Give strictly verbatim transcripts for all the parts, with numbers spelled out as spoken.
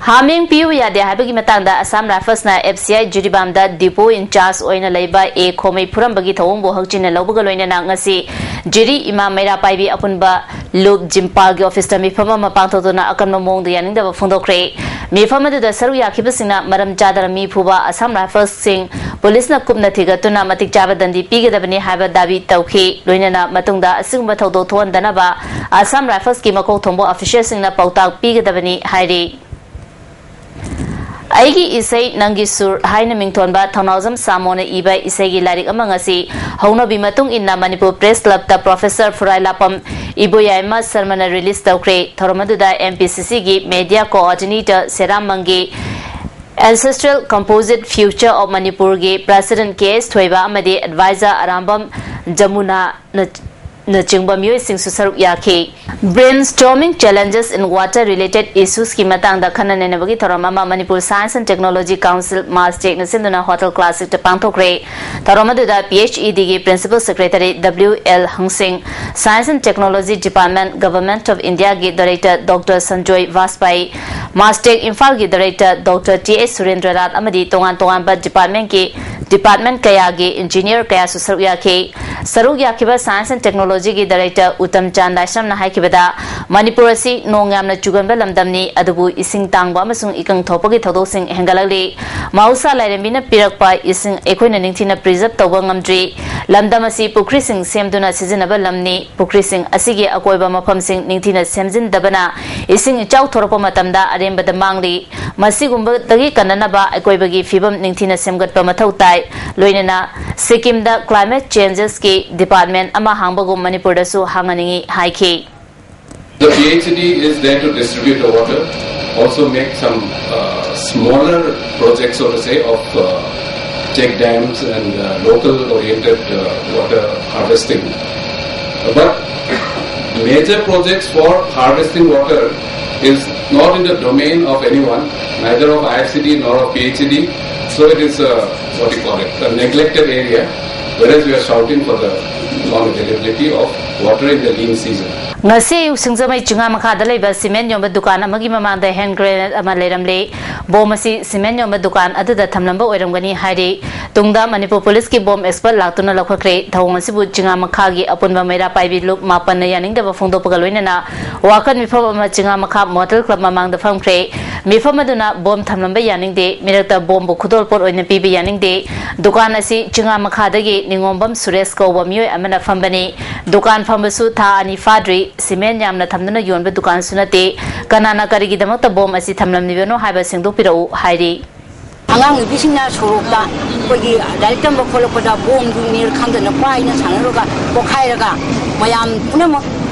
ꯍꯥꯃꯦꯡ ꯄꯤꯌꯨ ꯌꯥꯗꯦ ꯍꯥꯏꯕꯒꯤ ꯃꯇꯥꯡꯗ Assam ꯔꯥꯏꯐꯜꯁꯅ F C I ꯖꯤꯔꯤꯕꯥꯝꯗ depot in charge ꯑꯣꯏꯅ ꯂꯩꯕ A ꯈꯣꯃꯩ ꯐꯨꯔꯝꯕꯒꯤ ꯊꯧꯑꯣꯡꯕꯨ ꯍꯛꯆꯤꯟꯅ ꯂꯧꯕꯒ ꯂꯣꯏꯅꯅ ꯉꯁꯤ ꯖꯤꯔꯤ ꯏꯃꯥ ꯃꯩꯔꯥ ꯄꯥꯏꯕꯤ ꯑꯄꯨꯟꯕ ꯂꯨꯞ ꯖꯤꯝꯄꯥꯜꯒꯤ ꯑꯣꯐꯤꯁꯇ ꯃꯤꯐꯝ ꯑꯃ ꯄꯥꯡꯊꯣꯛꯇꯨꯅ ꯑꯀꯟꯕ ꯃꯑꯣꯡꯗ ꯌꯥꯅꯤꯡꯗꯕ ꯐꯣꯡꯗꯣꯛꯈ꯭ꯔꯦ꯫ ꯃꯤꯐꯝ ꯑꯗꯨꯗ ꯁꯔꯨꯛ ꯌꯥꯈꯤꯕꯁꯤꯡꯅ ꯃꯔꯝ ꯆꯥꯗꯅ ꯃꯤ ꯐꯨꯕ, ꯑꯁꯥꯝ ꯔꯥꯏꯐꯜꯁꯤꯡ ꯄꯨꯂꯤꯁꯅ ꯀꯨꯞꯅ ꯊꯤꯒꯠꯇꯨꯅ ꯃꯇꯤꯛ ꯆꯥꯕ ꯗꯟꯗꯤ ꯄꯤꯒꯗꯕꯅꯤ ꯍꯥꯏꯕ ꯗꯥꯕꯤ ꯇꯧꯈꯤ꯫ ꯂꯣꯏꯅꯅ ꯃꯇꯨꯡꯗ ꯑꯁꯤꯒꯨꯝꯕ ꯊꯧꯗꯣꯛ ꯊꯣꯛꯍꯟꯗꯅꯕ ꯑꯁꯥꯝ ꯔꯥꯏꯐꯜꯁꯀꯤ ꯃꯀꯣꯛ ꯊꯣꯡꯕ ꯑꯣꯐꯤꯁꯤꯌꯦꯜꯁꯤꯡꯅ ꯄꯥꯎꯇꯥꯛ ꯄꯤꯒꯗꯕꯅꯤ ꯍꯥꯏꯔꯤ꯫ ꯑꯩꯒꯤ ꯏꯁꯩ ꯅꯪꯒꯤ ꯁꯨꯔ ꯍꯥꯏꯅ ꯃꯤꯡꯊꯣꯟꯕ ꯊꯧꯅꯥꯎꯖꯝ ꯁꯥꯃꯣꯅ ꯏꯕ ꯏꯁꯩꯒꯤ ꯂꯥꯏꯔꯤꯛ ꯑꯃ ꯉꯁꯤ ꯍꯧꯅꯕꯤ ꯃꯇꯨꯡ ꯏꯟꯅ ꯃꯅꯤꯄꯨꯔ ꯄ꯭ꯔꯦꯁ ꯀ꯭ꯂꯕꯇ ꯄ꯭ꯔꯣꯐꯦꯁꯔ ꯐꯨꯔꯥꯏꯂꯥꯄꯝ ꯏꯕꯣꯌꯥꯏꯃ ꯁꯔꯃꯅ ꯔꯤꯂꯤꯖ ꯇꯧꯈ꯭ꯔꯦ꯫ ꯊꯧꯔꯝ ꯑꯗꯨꯗ M P C C ꯒꯤ media coordinator Seram Mangi, Ancestral Composite Future of ꯃꯅꯤꯄꯨꯔꯒꯤ ꯄ꯭ꯔꯦꯁꯤꯗꯦꯟꯠ ꯀꯦ ꯑꯦꯁ ꯊꯣꯏꯕ ꯑꯃꯗꯤ ꯑꯦꯗꯚꯥꯏꯖꯔ ꯑꯔꯥꯝꯕꯝ ꯖꯃꯨꯅꯥ ꯅ-, ꯅꯆꯤꯡꯕ ꯃꯤꯑꯣꯏꯁꯤꯡꯁꯨ ꯁꯔꯨꯛ ꯌꯥꯈꯤ꯫ Brainstorming challenges in water related issues ꯀꯤ ꯃꯇꯥꯡꯗ ꯈꯟꯅ ꯅꯩꯅꯕꯒꯤ ꯊꯧꯔꯝ ꯑꯃ Manipur Science and Technology Council, MASTEC ꯅ ꯁꯤꯟꯗꯨꯅ ꯍꯣꯇꯦꯜ ꯀ꯭ꯂꯥꯁꯤꯛꯇ ꯄꯥꯡꯊꯣꯛꯈ꯭ꯔꯦ꯫ ꯊꯧꯔꯝ ꯑꯗꯨꯗ P H E D ꯒꯤ ꯄ꯭ꯔꯤꯟꯁꯤꯄꯜ ꯁꯦꯀ꯭ꯔꯦꯇꯔꯤ W L ꯍꯪꯁꯤꯡ, Science and Technology Department, Government of India ꯒꯤ director doctor Sanjoy Vajpayee, MASTEC ꯏꯝꯐꯥꯜꯒꯤ director doctor T H Surendranath ꯑꯃꯗꯤ ꯇꯣꯉꯥꯟ ꯇꯣꯉꯥꯟꯕ ꯗꯤꯄꯥꯔꯠꯃꯦꯟꯠꯀꯤ, ꯗꯤꯄꯥꯔꯠꯃꯦꯟꯠ ꯀꯌꯥꯒꯤ ꯏꯟꯖꯤꯅꯤꯌꯔ ꯀꯌꯥꯁꯨ ꯁꯔꯨꯛ ꯌꯥꯈꯤ꯫ ꯁꯔꯨꯛ ꯌꯥꯈꯤꯕ Science and Technology ꯒꯤ ꯗꯥꯏꯔꯦꯛꯇꯔ ꯎꯇꯝ ꯆꯥꯟ ꯂꯥꯏꯁ꯭ꯔꯝꯅ ꯍꯥꯏꯈꯤꯕꯗ, ꯃꯅꯤꯄꯨꯔ ꯑꯁꯤ ꯅꯣꯡ ꯌꯥꯝꯅ ꯆꯨꯒꯟꯕ ꯂꯝꯗꯝꯅꯤ, ꯑꯗꯨꯕꯨ ꯏꯁꯤꯡ ꯇꯥꯡꯕ ꯑꯃꯁꯨꯡ ꯏꯀꯪ ꯊꯣꯛꯄꯒꯤ ꯊꯧꯗꯣꯛꯁꯤꯡ ꯍꯦꯟꯒꯠꯂꯛꯂꯤ꯫ ꯃꯍꯧꯁꯥ ꯂꯥꯏꯔꯦꯝꯕꯤꯅ ꯄꯤꯔꯛꯄ ꯏꯁꯤꯡ ꯑꯩꯈꯣꯏꯅ ꯅꯤꯡꯊꯤꯅ ꯄ꯭ꯔꯤꯖꯔꯕ ꯇꯧꯕ ꯉꯝꯗ꯭ꯔꯤ꯫ ꯂꯝꯗꯝ ꯑꯁꯤ ꯄꯨꯈ꯭ꯔꯤꯁꯤꯡ ꯁꯦꯝꯗꯨꯅ ꯁꯤꯖꯤꯟꯅꯕ ꯂꯝꯅꯤ꯫ ꯄꯨꯈ꯭ꯔꯤꯁꯤꯡ ꯑꯁꯤꯒꯤ ꯑꯀꯣꯏꯕ ꯃꯐꯝꯁꯤꯡ ꯅꯤꯡꯊꯤꯅ ꯁꯦꯝꯖꯤꯟꯗꯕꯅ ꯏꯁꯤꯡ ꯏꯆꯥꯎ ꯊꯣꯔꯛꯄ ꯃꯇꯝꯗ ꯑꯔꯦꯝꯕꯗ ꯃꯥꯡꯂꯤ꯫ ꯃꯁꯤꯒꯨꯝꯕꯗꯒꯤ ꯀꯟꯅꯅꯕ ꯑꯀꯣꯏꯕꯒꯤ ꯐꯤꯕꯝ ꯅꯤꯡꯊꯤꯅ ꯁꯦꯝꯒꯠꯄ ꯃꯊꯧ ꯇꯥꯏ꯫ ꯂꯣꯏꯅꯅ ꯁꯤꯛꯀꯤꯝꯗ climate changes ꯀꯤ ꯗꯤꯄꯥꯔꯠꯃꯦꯟꯠ ꯑꯃ ꯍꯥꯡꯕꯒꯨꯝ ꯃꯅꯤꯄꯨꯔꯗꯁꯨ ꯍꯥꯡꯍꯟꯅꯤꯡꯏ ꯍꯥꯏꯈꯤ꯫ The P H E D is there to distribute the water, also make some uh, smaller projects, so to say, of uh, check dams and uh, local oriented uh, water harvesting. But major projects for harvesting water is not in the domain of anyone, neither of I F C D nor of P H E D. So it is, uh, what you call it, a neglected area, whereas we are shouting for the non-availability of water in the lean season. ꯉꯁꯤ ꯑꯌꯨꯛ ꯁꯤꯡꯖꯃꯩ ꯆꯤꯉꯥ ꯃꯈꯥꯗ ꯂꯩꯕ cement ꯌꯣꯟꯕ ꯗꯨꯀꯥꯟ ꯑꯃꯒꯤ ꯃꯃꯥꯡꯗ hand grenade ꯑꯃ ꯂꯩꯔꯝꯂꯦ꯫ Bomb ꯑꯁꯤ ꯁꯤꯃꯦꯟ ꯌꯣꯟꯕ ꯗꯨꯀꯥꯟ ꯑꯗꯨꯗ ꯊꯝꯂꯝꯕ ꯑꯣꯏꯔꯝꯒꯅꯤ ꯍꯥꯏꯔꯤ꯫ ꯇꯨꯡꯗ ꯃꯅꯤꯄꯨꯔ ꯄꯨꯂꯤꯁꯀꯤ ꯕꯣꯝ ꯑꯦꯛꯁꯄꯔꯠ ꯂꯥꯛꯇꯨꯅ ꯂꯧꯈꯠꯈ꯭ꯔꯦ꯫ ꯊꯧꯑꯣꯡ ꯑꯁꯤꯕꯨ ꯆꯤꯉꯥ ꯃꯈꯥꯒꯤ ꯑꯄꯨꯟꯕ ꯃꯩꯔꯥ ꯄꯥꯏꯕꯤ ꯂꯨꯞ ꯃꯥꯄꯟꯅ ꯌꯥꯅꯤꯡꯗꯕ ꯐꯣꯡꯗꯣꯛꯄꯒ ꯂꯣꯏꯅꯅ ꯋꯥꯀꯠ ꯃꯤꯐꯝ ꯑꯃ ꯆꯤꯉꯥ ꯃꯈꯥ ꯃꯣꯇꯦꯜ ꯀ꯭ꯂꯕ ꯃꯃꯥꯡꯗ ꯐꯝꯈ꯭ꯔꯦ꯫ ꯃꯤꯐꯝ ꯑꯗꯨꯅ ꯕꯣꯝ ꯊꯝꯂꯝꯕ ꯌꯥꯅꯤꯡꯗꯦ, ꯃꯤꯔꯛꯇ ꯕꯣꯝꯕꯨ ꯈꯨꯗꯣꯜꯄꯣꯠ ꯑꯣꯏꯅ ꯄꯤꯕ ꯌꯥꯅꯤꯡꯗꯦ꯫ ꯗꯨꯀꯥꯟ ꯑꯁꯤ ꯆꯤꯉꯥ ꯃꯈꯥꯗꯒꯤ ꯅꯤꯉꯣꯝꯕꯝ ꯁꯨꯔꯦꯁ ꯀꯧꯕ ꯃꯤꯑꯣꯏ ꯑꯃꯅ ꯐꯝꯕꯅꯤ꯫ ꯗꯨꯀꯥꯟ ꯐꯝꯕꯁꯨ ꯊꯥ ꯑꯅꯤ ꯐꯥꯗ꯭ꯔꯤ, ꯁꯤꯃꯦꯟ ꯌꯥꯝꯅ ꯊꯝꯗꯨꯅ ꯌꯣꯟꯕ ꯗꯨꯀꯥꯟꯁꯨ ꯅꯠꯇꯦ꯫ ꯀꯅꯥꯅ ꯀꯔꯤꯒꯤꯗꯃꯛꯇ ꯕꯣꯝ ꯑꯁꯤ ꯊꯝꯂꯝꯂꯤꯕꯅꯣ ꯍꯥꯏꯕ ꯁꯦꯡꯗꯣꯛꯄꯤꯔꯛꯎ ꯍꯥꯏꯔꯤ꯫ ꯑꯉꯥꯡ ꯅꯨꯄꯤꯁꯤꯡꯅ ꯁꯣꯔꯣꯛꯇ ꯑꯩꯈꯣꯏꯒꯤ ꯂꯥꯏꯔꯤꯛ ꯇꯝꯕ ꯈꯣꯠꯂꯛꯄꯗ ꯕꯣꯝꯗꯨ ꯅꯦꯔ ꯈꯪꯗꯅ ꯄꯥꯏꯅ ꯁꯥꯟꯅꯔꯒ ꯄꯣꯈꯥꯏꯔꯒ ꯃꯌꯥꯝ ꯄꯨꯝꯅꯃꯛ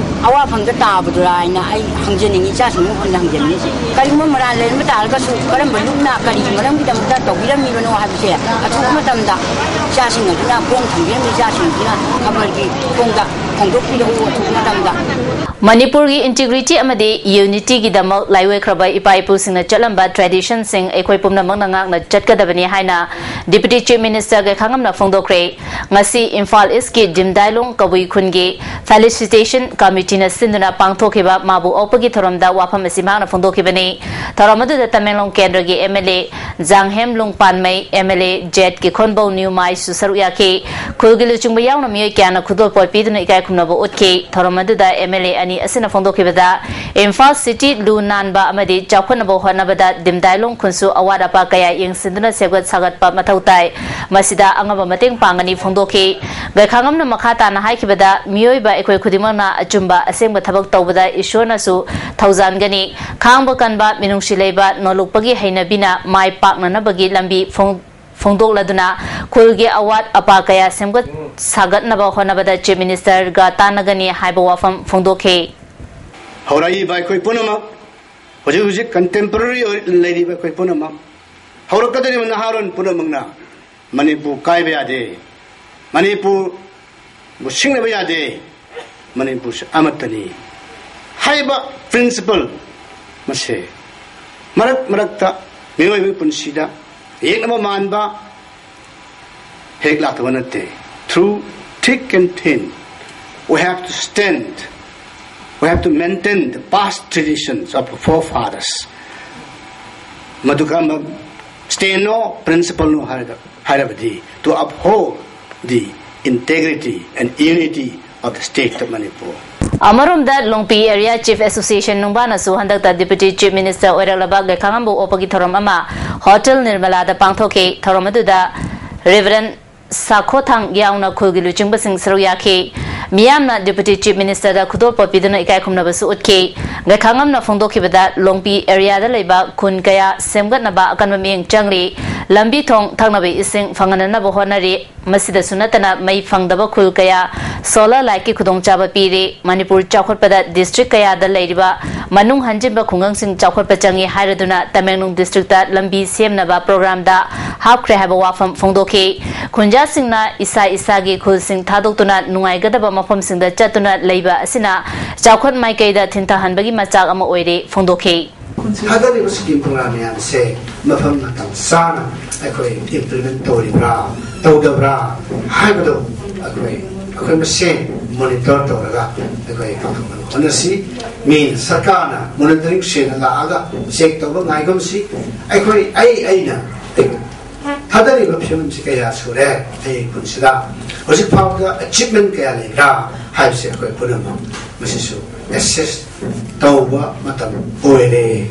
ꯑꯋꯥꯐꯝꯗ ꯇꯥꯕꯗꯨꯔꯥ ꯍꯥꯏꯅ ꯑꯩ ꯍꯪꯖꯅꯤꯡꯉꯤ, ꯏꯆꯥꯁꯤꯡꯕꯨ ꯍꯟꯅ ꯍꯪꯖꯅꯤꯡꯉꯤꯁꯦ꯫ ꯀꯔꯤꯒꯨꯝꯕ ꯃꯔꯥꯜ ꯂꯩꯔꯝꯕ ꯇꯥꯔꯒꯁꯨ ꯀꯔꯝꯕ ꯂꯨꯞꯅ ꯀꯔꯤꯒꯤ ꯃꯔꯝꯒꯤꯗꯃꯛꯇ ꯇꯧꯕꯤꯔꯝꯃꯤꯕꯅꯣ ꯍꯥꯏꯕꯁꯦ ꯑꯊꯨꯕ ꯃꯇꯝꯗ ꯏꯆꯥꯁꯤꯡ ꯑꯗꯨꯅ ꯕꯣꯝ ꯊꯝꯕꯤꯔꯝꯕ ꯏꯆꯥꯁꯤꯡꯁꯤꯅ ꯈꯕꯔꯒꯤ ꯈꯣꯡꯗ ꯐꯣꯡꯗꯣꯛꯄꯤꯔꯛꯎ ꯑꯊꯨꯕ ꯃꯇꯝꯗ꯫ ꯃꯅꯤꯄꯨꯔꯒꯤ ꯏꯟꯇꯤꯒ꯭ꯔꯤꯇꯤ ꯑꯃꯗꯤ ꯌꯨꯅꯤꯇꯤꯒꯤꯗꯃꯛ ꯂꯥꯏꯑꯣꯏꯈ꯭ꯔꯕ ꯏꯄꯥ ꯏꯄꯨꯁꯤꯡꯅ ꯆꯠꯂꯝꯕ ꯇ꯭ꯔꯦꯗꯤꯁꯟꯁꯤꯡ ꯑꯩꯈꯣꯏ ꯄꯨꯝꯅꯃꯛꯅ ꯉꯥꯛꯅ ꯆꯠꯀꯗꯕꯅꯤ ꯍꯥꯏꯅ ꯗꯤꯄꯨꯇꯤ ꯆꯤꯐ ꯃꯤꯅꯤꯁꯇꯔ ꯒꯩꯈꯥꯉꯝꯅ ꯐꯣꯡꯗꯣꯛꯈ꯭ꯔꯦ꯫ ꯉꯁꯤ ꯏꯝꯐꯥꯜ ꯏꯁꯀꯤ ꯗꯤꯝꯗꯥꯏꯂꯣꯡ ꯀꯕꯨꯏ ꯈꯨꯟꯒꯤ ꯐꯦꯂꯤꯁꯤꯇꯦꯁꯟ ꯀꯃꯤꯇꯤꯅ ꯁꯤꯟꯗꯨꯅ ꯄꯥꯡꯊꯣꯛꯈꯤꯕ ꯃꯥꯕꯨ ꯑꯣꯛꯄꯒꯤ ꯊꯧꯔꯝꯗ ꯋꯥꯐꯝ ꯑꯁꯤ ꯃꯍꯥꯛꯅ ꯐꯣꯡꯗꯣꯛꯈꯤꯕꯅꯤ꯫ ꯊꯧꯔꯝ ꯑꯗꯨꯗ ꯇꯃꯦꯡꯂꯣꯡ ꯀꯦꯟꯗ꯭ꯔꯒꯤ ꯑꯦꯝ ꯑꯦꯜ ꯑꯦ ꯖꯥꯡꯍꯦꯝ Panmei, M L A Z Kikhonbou ꯅ꯭ꯌꯨꯃꯥꯏꯁꯨ ꯁꯔꯨꯛ ꯌꯥꯈꯤ꯫ ꯈꯨꯜꯒꯤ ꯂꯨꯆꯤꯡꯕ ꯌꯥꯎꯅ ꯃꯤꯑꯣꯏ ꯀꯌꯥꯅ ꯈꯨꯗꯣꯜꯄꯣꯠ ꯄꯤꯗꯨꯅ ꯏꯀꯥꯏ ꯈꯨꯝꯅꯕ ꯎꯠꯈꯤ꯫ ꯊꯧꯔꯝ ꯑꯗꯨꯗ ꯑꯦꯝ ꯑꯦꯜ ꯑꯦ ꯑꯅꯤ ꯑꯁꯤꯅ ꯐꯣꯡꯗꯣꯛꯈꯤꯕꯗ, ꯏꯝꯐꯥꯜ ꯁꯤꯇꯤ ꯂꯨ ꯅꯥꯟꯕ ꯑꯃꯗꯤ ꯆꯥꯎꯈꯠꯅꯕ ꯍꯣꯠꯅꯕꯗ ꯗꯤꯝꯗꯥꯏꯂꯣꯡ ꯈꯨꯟꯁꯨ ꯑꯋꯥꯠ ꯑꯄꯥ ꯀꯌꯥ ꯌꯦꯡꯁꯤꯟꯗꯨꯅ ꯁꯦꯝꯒꯠ ꯁꯥꯒꯠꯄ ꯃꯊꯧ ꯇꯥꯏ꯫ ꯃꯁꯤꯗ ꯑꯉꯝꯕ ꯃꯇꯦꯡ ꯄꯥꯡꯒꯅꯤ ꯐꯣꯡꯗꯣꯛꯈꯤ꯫ ꯒꯩꯈꯥꯉꯝꯅ ꯃꯈꯥ ꯇꯥꯅ ꯍꯥꯏꯈꯤꯕꯗ, ꯃꯤꯑꯣꯏꯕ ꯑꯩꯈꯣꯏ ꯈꯨꯗꯤꯡꯃꯛꯅ ꯑꯆꯨꯝꯕ ꯑꯁꯦꯡꯕ ꯊꯕꯛ ꯇꯧꯕꯗ ꯏꯁꯣꯔꯅꯁꯨ ꯊꯧꯖꯥꯟꯒꯅꯤ꯫ ꯈꯥꯡꯕ ꯀꯟꯕ, ꯃꯤꯅꯨꯡꯁꯤ ꯂꯩꯕ, ꯅꯣꯜꯂꯨꯛꯄꯒꯤ ꯍꯩꯅꯕꯤꯅ ꯃꯥꯏ ꯄꯥꯛꯅꯅꯕꯒꯤ ꯂꯝꯕꯤ ꯐꯣꯡ-, ꯐꯣꯡꯗꯣꯛꯂꯗꯨꯅ ꯈꯨꯜꯒꯤ ꯑꯋꯥꯠ ꯑꯄꯥ ꯀꯌꯥ ꯁꯦꯝꯒꯠ ꯁꯥꯒꯠꯅꯕ ꯍꯣꯠꯅꯕꯗ ꯆꯤꯐ ꯃꯤꯅꯤꯁꯇꯔꯒ ꯇꯥꯟꯅꯒꯅꯤ ꯍꯥꯏꯕ ꯋꯥꯐꯝ ꯐꯣꯡꯗꯣꯛꯈꯤ꯫ ꯍꯧꯔꯛꯏꯕ ꯑꯩꯈꯣꯏ ꯄꯨꯝꯅꯃꯛ, ꯍꯧꯖꯤꯛ ꯍꯧꯖꯤꯛ ꯀꯟꯇꯦꯝꯄꯣꯔꯔꯤ ꯑꯣꯏ ꯂꯩꯔꯤꯕ ꯑꯩꯈꯣꯏ ꯄꯨꯝꯅꯃꯛ, ꯍꯧꯔꯛꯀꯗꯧꯔꯤꯕ ꯅꯍꯥꯔꯣꯟ ꯄꯨꯝꯅꯃꯛꯅ ꯃꯅꯤꯄꯨꯔ ꯀꯥꯏꯕ ꯌꯥꯗꯦ, ꯃꯅꯤꯄꯨꯔꯕꯨ ꯁꯤꯡꯅꯕ ꯌꯥꯗꯦ, ꯃꯅꯤꯄꯨꯔꯁꯦ ꯑꯃꯠꯇꯅꯤ ꯍꯥꯏꯕ ꯄ꯭ꯔꯤꯟꯁꯤꯄꯜ ꯃꯁꯦ ꯃꯔꯛ ꯃꯔꯛꯇ ꯃꯤꯑꯣꯏꯕꯒꯤ ꯄꯨꯟꯁꯤꯗ ꯌꯦꯛꯅꯕ ꯃꯥꯟꯕ ꯍꯦꯛ ꯂꯥꯛꯇꯕ ꯅꯠꯇꯦ꯫ Through thick and thin, we have to stand We have to maintain the past traditions of forefathers. ꯃꯗꯨ ꯀꯔꯝꯕ stand-ꯅꯣ, principle-ꯅꯣ ꯍꯥꯏꯔꯒ, ꯍꯥꯏꯔꯕꯗꯤ, to uphold the integrity and unity of the state of Manipur. ꯑꯃꯔꯣꯝꯗ, ꯂꯣꯡꯄꯤ Area Chief Association ꯅꯨꯡꯕꯥꯅꯁꯨ ꯍꯟꯗꯛꯇ Deputy Chief Minister ꯑꯣꯏꯔꯛꯂꯕ ꯒꯩꯈꯥꯉꯝꯕ ꯑꯣꯛꯄꯒꯤ ꯊꯧꯔꯝ ꯑꯃ Hotel ꯅꯤꯔꯃꯂꯥꯗ ꯄꯥꯡꯊꯣꯛꯈꯤ꯫ ꯊꯧꯔꯝ ꯑꯗꯨꯗ Reverend ꯁꯥꯈꯣꯊꯥꯡ ꯌꯥꯎꯅ ꯈꯨꯜꯒꯤ ꯂꯨꯆꯤꯡꯕꯁꯤꯡ ꯁꯔꯨꯛ ꯌꯥꯈꯤ꯫ ꯃꯤꯌꯥꯝꯅ Deputy Chief Minister-ꯗ ꯈꯨꯗꯣꯜꯄꯣꯠ ꯄꯤꯗꯨꯅ ꯏꯀꯥꯏ ꯈꯨꯝꯅꯕꯁꯨ ꯎꯠꯈꯤ꯫ ꯒꯩꯈꯥꯉꯝꯅ ꯐꯣꯡꯗꯣꯛꯈꯤꯕꯗ, ꯂꯣꯡꯄꯤ area-ꯗ ꯂꯩꯕ ꯈꯨꯟ ꯀꯌꯥ ꯁꯦꯝꯒꯠꯅꯕ ꯑꯀꯟꯕ ꯃꯤꯠꯌꯦꯡ ꯆꯪꯂꯤ꯫ ꯂꯝꯕꯤ ꯊꯣꯡ, ꯊꯛꯅꯕ ꯏꯁꯤꯡ ꯐꯪꯍꯟꯅꯅꯕ ꯍꯣꯠꯅꯔꯤ꯫ ꯃꯁꯤꯗꯁꯨ ꯅꯠꯇꯅ, ꯃꯩ ꯐꯪꯗꯕ ꯈꯨꯜ ꯀꯌꯥ solar light-ꯀꯤ ꯈꯨꯗꯣꯡꯆꯥꯕ ꯄꯤꯔꯤ꯫ ꯃꯅꯤꯄꯨꯔ ꯆꯥꯎꯈꯠꯄꯗ district ꯀꯌꯥꯗ ꯂꯩꯔꯤꯕ ꯃꯅꯨꯡ ꯍꯟꯖꯤꯟꯕ ꯈꯨꯡꯒꯪꯁꯤꯡ ꯆꯥꯎꯈꯠꯄ ꯆꯪꯏ ꯍꯥꯏꯔꯗꯨꯅ, ꯇꯃꯦꯡꯂꯣꯡ district-ꯇ ꯂꯝꯕꯤ ꯁꯦꯝꯅꯕ program-ꯗ ꯍꯥꯞꯈ꯭ꯔꯦ ꯍꯥꯏꯕ ꯋꯥꯐꯝ ꯐꯣꯡꯗꯣꯛꯈꯤ꯫ ꯈꯨꯟꯖꯥꯁꯤꯡꯅ ꯏꯁꯥ ꯏꯁꯥꯒꯤ ꯈꯨꯜꯁꯤꯡ ꯊꯥꯗꯣꯛꯇꯨꯅ ꯅꯨꯡꯉꯥꯏꯒꯗꯕ ꯃꯐꯝꯁꯤꯡꯗ ꯆꯠꯇꯨꯅ ꯂꯩꯕ ꯑꯁꯤꯅ ꯆꯥꯎꯈꯠ ꯃꯥꯏꯀꯩꯗ ꯊꯤꯟꯊꯍꯟꯕꯒꯤ ꯃꯆꯥꯛ ꯑꯃ ꯑꯣꯏꯔꯦ ꯐꯣꯡꯗꯣꯛꯈꯤ꯫ ꯊꯥꯗꯔꯤꯕ scheme program ꯃꯌꯥꯝꯁꯦ ꯃꯐꯝ ꯃꯇꯝ ꯆꯥꯅ ꯑꯩꯈꯣꯏ implement ꯇꯧꯔꯤꯕ꯭ꯔꯥ, ꯇꯧꯗꯕ꯭ꯔꯥ ꯍꯥꯏꯕꯗꯣ ꯑꯩꯈꯣꯏ, ꯑꯩꯈꯣꯏ ꯃꯁꯦꯟ monitor ꯇꯧꯔꯒ ꯑꯩꯈꯣꯏ ꯄꯥꯡꯊꯣꯛꯅꯕ ꯍꯣꯠꯅꯁꯤ꯫ ꯃꯤ ꯁꯔꯀꯥꯔꯅ monitoring ꯁꯦꯟꯅ ꯂꯥꯛꯑꯒ check ꯇꯧꯕ ꯉꯥꯏꯒꯨꯝꯁꯤ꯫ ꯑꯩꯈꯣꯏ, ꯑꯩ, ꯑꯩꯅ ꯊꯥꯗꯔꯤꯕ ꯐꯤꯕꯝꯁꯤ ꯀꯌꯥ ꯁꯨꯔꯦ ꯑꯩ ꯈꯨꯟꯁꯤꯗ, ꯍꯧꯖꯤꯛ ꯐꯥꯎꯕꯗ achievement ꯀꯌꯥ ꯂꯩꯕ꯭ꯔꯥ ꯍꯥꯏꯕꯁꯤ ꯑꯩꯈꯣꯏ ꯄꯨꯝꯅꯃꯛ ꯃꯁꯤꯁꯨ assess ꯇꯧꯕ ꯃꯇꯝ ꯑꯣꯏꯔꯦ꯫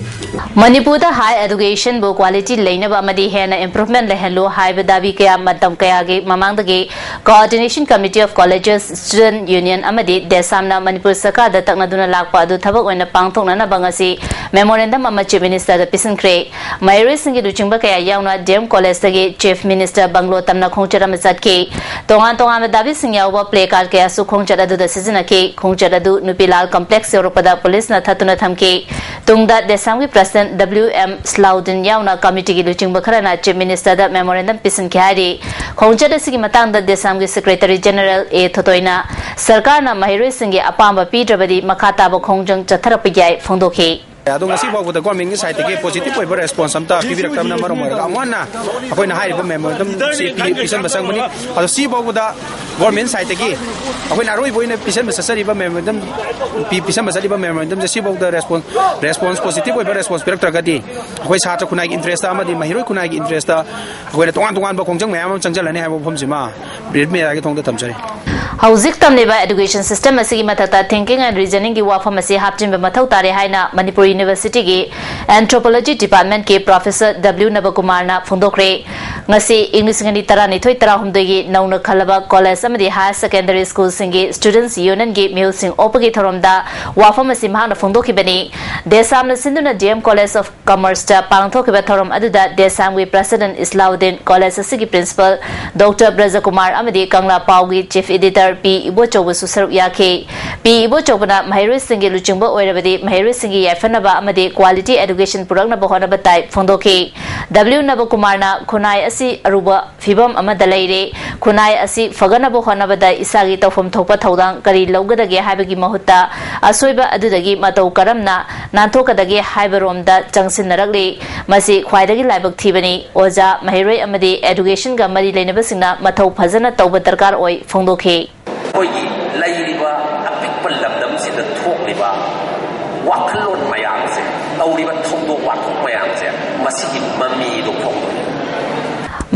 ꯃꯅꯤꯄꯨꯔꯗ higher education-ꯕꯨ quality ꯂꯩꯅꯕ ꯑꯃꯗꯤ ꯍꯦꯟꯅ improvement ꯂꯩꯍꯜꯂꯨ ꯍꯥꯏꯕ ꯗꯥꯕꯤ ꯀꯌꯥ ꯃꯇꯝ ꯀꯌꯥꯒꯤ ꯃꯃꯥꯡꯗꯒꯤ Coordination Committee of Colleges, Student Union ꯑꯃꯗꯤ ꯗꯦꯁꯥꯝꯅ ꯃꯅꯤꯄꯨꯔ ꯁꯔꯀꯥꯔꯗ ꯇꯛꯅꯗꯨꯅ ꯂꯥꯛꯄ ꯑꯗꯨ ꯊꯕꯛ ꯑꯣꯏꯅ ꯄꯥꯡꯊꯣꯛꯅꯅꯕ ꯉꯁꯤ memorandum ꯑꯃ Chief Minister-ꯗ ꯄꯤꯁꯤꯟꯈ꯭ꯔꯦ꯫ ꯃꯍꯩꯔꯣꯏꯁꯤꯡꯒꯤ ꯂꯨꯆꯤꯡꯕ ꯀꯌꯥ ꯌꯥꯎꯅ D M College-ꯇꯒꯤ Chief Minister bungalow ꯇꯝꯅ ꯈꯣꯡꯆꯠ ꯑꯃ ꯆꯠꯈꯤ꯫ ꯇꯣꯉꯥꯟ ꯇꯣꯉꯥꯟꯕ ꯗꯥꯕꯤꯁꯤꯡ ꯌꯥꯎꯕ placard ꯀꯌꯥꯁꯨ ꯈꯣꯡꯆꯠ ꯑꯗꯨꯗ ꯁꯤꯖꯤꯟꯅꯈꯤ꯫ ꯈꯣꯡꯆꯠ ꯑꯗꯨ ꯅꯨꯄꯤꯂꯥꯜ complex ꯌꯧꯔꯛꯄꯗ police-ꯅ ꯊꯠꯇꯨꯅ ꯊꯝꯈꯤ꯫ ꯇꯨꯡꯗ ꯗꯦꯁꯥꯝꯒꯤ President W M Slaudin ꯌꯥꯎꯅ committee-ꯒꯤ ꯂꯨꯆꯤꯡꯕ ꯈꯔꯅ Chief Minister-ꯗ memorandum ꯄꯤꯁꯤꯟꯈꯤ ꯍꯥꯏꯔꯤ꯫ ꯈꯣꯡꯆꯠ ꯑꯁꯤꯒꯤ ꯃꯇꯥꯡꯗ ꯗꯦꯁꯥꯝꯒꯤ Secretary General A ꯊꯣꯇꯣꯏꯅ ꯁꯔꯀꯥꯔꯅ ꯃꯍꯩꯔꯣꯏꯁꯤꯡꯒꯤ ꯑꯄꯥꯝꯕ ꯄꯤꯗ꯭ꯔꯕꯗꯤ ꯃꯈꯥ ꯇꯥꯕ ꯈꯣꯡꯖꯪ ꯆꯠꯊꯔꯛꯄ ꯌꯥꯏ ꯐꯣꯡꯗꯣꯛꯈꯤ꯫ ꯑꯗꯣ ꯉꯁꯤ ꯐꯥꯎꯕꯗ ꯒꯣꯔꯃꯦꯟꯒꯤ ꯁꯥꯏꯠꯇꯒꯤ ꯄꯣꯖꯤꯇꯤꯚ ꯑꯣꯏꯕ ꯔꯦꯁꯄꯣꯟꯁ ꯑꯝꯇ ꯄꯤꯕꯤꯔꯛꯇꯕꯅ ꯃꯔꯝ ꯑꯣꯏꯔꯒ ꯑꯃꯨꯛ ꯍꯟꯅ ꯑꯩꯈꯣꯏꯅ ꯍꯥꯏꯔꯤꯕ ꯃꯦꯃꯣꯔꯦꯟꯗꯝꯁꯤ ꯄꯤ- ꯄꯤꯁꯟꯕ ꯆꯪꯕꯅꯤ꯫ ꯑꯗꯣ ꯁꯤ ꯐꯥꯎꯕꯗ ꯒꯣꯔꯃꯦꯟ ꯁꯥꯏꯠꯇꯒꯤ ꯑꯩꯈꯣꯏꯅ ꯑꯔꯣꯏꯕ ꯑꯣꯏꯅ ꯄꯤꯁꯟꯕ ꯆꯠꯆꯔꯤꯕ ꯃꯦꯃꯣꯔꯦꯟꯗꯝ ꯄꯤ- ꯄꯤꯁꯟꯕ ꯆꯠꯂꯤꯕ ꯃꯦꯃꯣꯔꯦꯟꯗꯝꯁꯦ ꯁꯤꯐꯥꯎꯗ ꯔꯦꯁꯄꯣꯟꯁ ꯔꯦꯁꯄꯣꯟꯁ ꯄꯣꯖꯤꯇꯤꯚ ꯑꯣꯏꯕ ꯔꯦꯁꯄꯣꯟꯁ ꯄꯤꯔꯛꯇ꯭ꯔꯒꯗꯤ ꯑꯩꯈꯣꯏ ꯁꯥꯇ꯭ꯔ ꯈꯨꯟꯅꯥꯏꯒꯤ ꯏꯟꯇꯔꯦꯁꯇ ꯑꯃꯗꯤ ꯃꯍꯩꯔꯣꯏ ꯈꯨꯟꯅꯥꯏꯒꯤ ꯏꯟꯇꯔꯦꯁꯇ ꯑꯩꯈꯣꯏꯅ ꯇꯣꯉꯥꯟ ꯇꯣꯉꯥꯟꯕ ꯈꯣꯡꯖꯪ ꯃꯌꯥꯝ ꯑꯃ ꯆꯪꯁꯤꯜꯂꯅꯤ ꯍꯥꯏꯕ ꯋꯥꯐꯝꯁꯤꯃ ꯄ꯭ꯔꯤꯟ ꯃꯦꯗꯤꯌꯥꯒꯤ ꯊꯣꯡꯗ ꯊꯝꯖꯔꯤ꯫ ꯍꯧꯖꯤꯛ ꯇꯝꯂꯤꯕ education system ꯑꯁꯤꯒꯤ ꯃꯊꯛꯇ thinking and reasoningꯒꯤ ꯋꯥꯐꯝ ꯑꯁꯤ ꯍꯥꯞꯆꯤꯟꯕ ꯃꯊꯧ ꯇꯥꯔꯦ ꯍꯥꯏꯅ ꯃꯅꯤꯄꯨꯔ ꯌꯨꯅꯤꯚꯔꯁꯤꯇꯤꯒꯤ Anthropology Departmentꯀꯤ Professor W ꯅꯕꯀꯨꯃꯥꯔꯅ ꯐꯣꯡꯗꯣꯛꯈ꯭ꯔꯦ꯫ ꯉꯁꯤ ꯏꯪ ꯂꯤꯁꯤꯡ ꯑꯅꯤ ꯇꯔꯥꯅꯤꯊꯣꯏ ꯇꯔꯥꯍꯨꯝꯗꯣꯏꯒꯤ ꯅꯧꯅ ꯈꯜꯂꯕ ꯀꯣꯂꯦꯖ ꯑꯃꯗꯤ higher secondary schoolꯁꯤꯡꯒꯤ Students Unionꯒꯤ ꯃꯤꯍꯨꯠꯁꯤꯡ ꯑꯣꯛꯄꯒꯤ ꯊꯧꯔꯝꯗ ꯋꯥꯐꯝ ꯑꯁꯤ ꯃꯍꯥꯛꯅ ꯐꯣꯡꯗꯣꯛꯈꯤꯕꯅꯤ꯫ ꯗꯦꯁꯥꯝꯅ ꯁꯤꯟꯗꯨꯅ D M College of Commerceꯇ ꯄꯥꯡꯊꯣꯛꯈꯤꯕ ꯊꯧꯔꯝ ꯑꯗꯨꯗ ꯗꯦꯁꯥꯝꯒꯤ President ꯏꯁꯂꯥꯎꯗꯤꯟ, ꯀꯣꯂꯦꯖ ꯑꯁꯤꯒꯤ Principal Doctor ꯕ꯭ꯔꯖꯀꯨꯃꯥꯔ ꯑꯃꯗꯤ ꯀꯪꯂꯥ ꯄꯥꯎꯒꯤ Chief Editor ꯄꯤ ꯏꯕꯣꯆꯧꯕꯁꯨ ꯁꯔꯨꯛ ꯌꯥꯈꯤ꯫ ꯄꯤ ꯏꯕꯣꯆꯧꯕꯅ ꯃꯍꯩꯔꯣꯏꯁꯤꯡꯒꯤ ꯂꯨꯆꯤꯡꯕ ꯑꯣꯏꯔꯕꯗꯤ ꯃꯍꯩꯔꯣꯏꯁꯤꯡꯒꯤ ꯌꯥꯏꯐꯅꯕ ꯑꯃꯗꯤ quality education ꯄꯨꯔꯛꯅꯕ ꯍꯣꯠꯅꯕ ꯇꯥꯏ ꯐꯣꯡꯗꯣꯛꯈꯤ꯫ W ꯅꯕꯀꯨꯃꯥꯔꯅ ꯈꯨꯟꯅꯥꯏ ꯑꯁꯤ ꯑꯔꯨꯕ ꯐꯤꯚꯝ ꯑꯃꯗ ꯂꯩꯔꯦ꯫ ꯈꯨꯟꯅꯥꯏ ꯑꯁꯤ ꯐꯒꯠꯅꯕ ꯍꯣꯠꯅꯕꯗ ꯏꯁꯥꯒꯤ ꯇꯧꯐꯝ ꯊꯣꯛꯄ ꯊꯧꯗꯥꯡ ꯀꯔꯤ ꯂꯧꯒꯗꯒꯦ ꯍꯥꯏꯕꯒꯤ ꯃꯍꯨꯠꯇ ꯑꯁꯣꯏꯕ ꯑꯗꯨꯗꯒꯤ ꯃꯇꯧ ꯀꯔꯝꯅ ꯅꯥꯟꯊꯣꯛꯀꯗꯒꯦ ꯍꯥꯏꯕꯔꯣꯝꯗ ꯆꯪꯁꯤꯟꯅꯔꯛꯂꯤ꯫ ꯃꯁꯤ ꯈ꯭ꯋꯥꯏꯗꯒꯤ ꯂꯥꯏꯕꯛ ꯊꯤꯕꯅꯤ꯫ ꯑꯣꯖꯥ, ꯃꯍꯩꯔꯣꯏ ꯑꯃꯗꯤ educationꯒ ꯃꯔꯤ ꯂꯩꯅꯕꯁꯤꯡꯅ ꯃꯊꯧ ꯐꯖꯅ ꯇꯧꯕ ꯗꯔꯀꯥꯔ ꯑꯣꯏ ꯐꯣꯡꯗꯣꯛꯈꯤ꯫ ꯑꯩꯈꯣꯏꯒꯤ ꯂꯩꯔꯤꯕ ꯑꯄꯤꯛꯄ ꯂꯝꯗꯝꯁꯤꯗ ꯊꯣꯛꯂꯤꯕ ꯋꯥꯈꯜꯂꯣꯟ ꯃꯌꯥꯝꯁꯦ, ꯇꯧꯔꯤꯕ ꯊꯧꯗꯣꯛ ꯋꯥꯊꯣꯛ ꯃꯌꯥꯝꯁꯦ, ꯃꯁꯤꯒꯤ ꯃꯃꯤꯗꯣ ꯐꯣꯡꯗꯣꯛꯏ꯫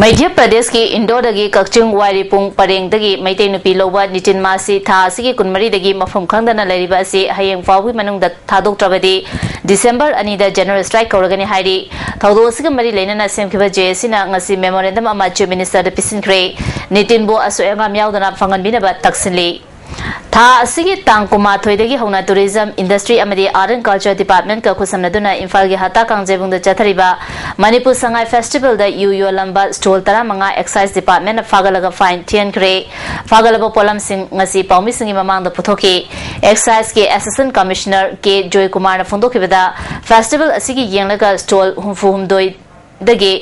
ꯃꯙ꯭ꯌ ꯄ꯭ꯔꯗꯦꯁꯀꯤ ꯏꯟꯗꯣꯔꯗꯒꯤ ꯀꯛꯆꯤꯡ ꯋꯥꯏꯔꯤꯄꯨꯡ ꯄꯔꯦꯡꯗꯒꯤ ꯃꯩꯇꯩ ꯅꯨꯄꯤ ꯂꯧꯕ ꯅꯤꯇꯤꯟ ꯃꯥꯁꯤ ꯊꯥ ꯑꯁꯤꯒꯤ ꯀꯨꯟꯃꯔꯤꯗꯒꯤ ꯃꯐꯝ ꯈꯪꯗꯅ ꯂꯩꯔꯤꯕ ꯑꯁꯤ ꯍꯌꯦꯡ ꯐꯥꯎꯕꯒꯤ ꯃꯅꯨꯡꯗ ꯊꯥꯗꯣꯛꯇ꯭ꯔꯕꯗꯤ December ꯑꯅꯤꯗ general strike ꯀꯧꯔꯒꯅꯤ ꯍꯥꯏꯔꯤ꯫ ꯊꯧꯗꯣꯛ ꯑꯁꯤꯒ ꯃꯔꯤ ꯂꯩꯅꯅ ꯁꯦꯝꯈꯤꯕ J A Cꯅ ꯉꯁꯤ memorandum ꯑꯃ Chief Ministerꯗ ꯄꯤꯁꯤꯟꯈ꯭ꯔꯦ꯫ ꯅꯤꯇꯤꯟꯕꯨ ꯑꯁꯣꯏ ꯑꯉꯥꯝ ꯌꯥꯎꯗꯅ ꯐꯪꯍꯟꯕꯤꯅꯕ ꯇꯛꯁꯤꯜꯂꯤ꯫ ꯊꯥ ꯑꯁꯤꯒꯤ ꯇꯥꯡ ꯀꯨꯟꯃꯥꯊꯣꯏꯗꯒꯤ ꯍꯧꯅ Tourism, Industry ꯑꯃꯗꯤ Art and Culture Departmentꯀ ꯈꯨꯠꯁꯝꯅꯗꯨꯅ ꯏꯝꯐꯥꯜꯒꯤ ꯍꯠꯇꯥ ꯀꯥꯡꯖꯩꯕꯨꯡꯗ ꯆꯠꯊꯔꯤꯕ ꯃꯅꯤꯄꯨꯔ ꯁꯉꯥꯏ Festivalꯗ ꯌꯨ ꯌꯣꯜꯂꯝꯕ stall ꯇꯔꯥꯃꯉꯥ Excise Departmentꯅ ꯐꯥꯒꯠꯂꯒ fine ꯊꯤꯍꯟꯈ꯭ꯔꯦ꯫ ꯐꯥꯒꯠꯂꯕ ꯄꯣꯠꯂꯝꯁꯤꯡ ꯉꯁꯤ ꯄꯥꯎꯃꯤꯁꯤꯡꯒꯤ ꯃꯃꯥꯡꯗ ꯄꯨꯊꯣꯛꯈꯤ꯫ Exciseꯀꯤ Assistant Commissioner ꯀꯦ ꯖꯣꯏꯀꯨꯃꯥꯔꯅ ꯐꯣꯡꯗꯣꯛꯈꯤꯕꯗ, festival ꯑꯁꯤꯒꯤ ꯌꯦꯡꯂꯒ stall ꯍꯨꯝꯐꯨ ꯍꯨꯝꯗꯣꯏ ꯗꯒꯤ